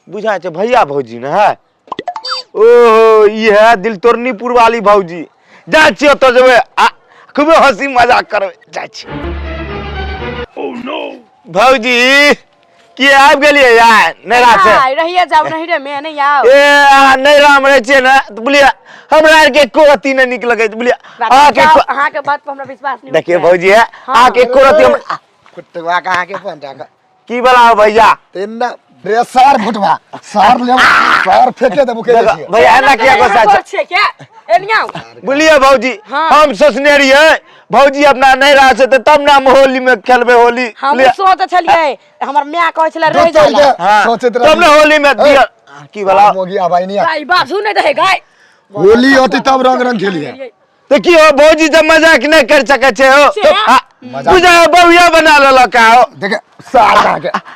बुझाइ छै भैया भौजी ने है। ओहो, ई है दिल तोड़नीपुर वाली भौजी। जाइ छियै ओतऽ, जेबै आ खूबे हंसी मजाक करबै। जाइ छी। भौजी, की आबि गेलियै यार नैहरा से? आइ रहिए जाउ, नहिरे में नहीं आओ। ए, अहाँ नैहरा मे रहै छियै ने तऽ बुझलियै, हमरा आरके एको रत्ती नहि नीक लगै छै, बुझलियै? अहाँके अहाँके बात पर हमरा विश्वास नहीं। देखियौ भौजी, है अहाँके एको रत्ती हम कुत्तवा का आगे बन जागा। की बला हो भैया? तेना रे सार भुटवा, सार ले, सार फेके देबो के। देखो, भैया, एना किया गुस्सा छै? छै क्या? एनिया आओ। बुझलियै भौजी? हाँ। हम सोचने रहियै भौजी अपना नहीं रहा छै तऽ तब ने हम होली में खेलबै होली। हम बुझलियै? सोचै छलियै, हमर माय कहै छलै रहि दोसर जाइ। के हाँ, सोचैत तब ने रही। होली में दिया की भला मोगी आबाई नहीं। गाय बाजू नहीं रहे गाय। होली होती तब रंग रंग खेलिए। तऽ की हो भौजी, जब मजाक नहि कर सकै छै हो? से? हाँ, मजाक- बुझा बौआ बना लेलक हो। देखे सार कहाँ के नीक।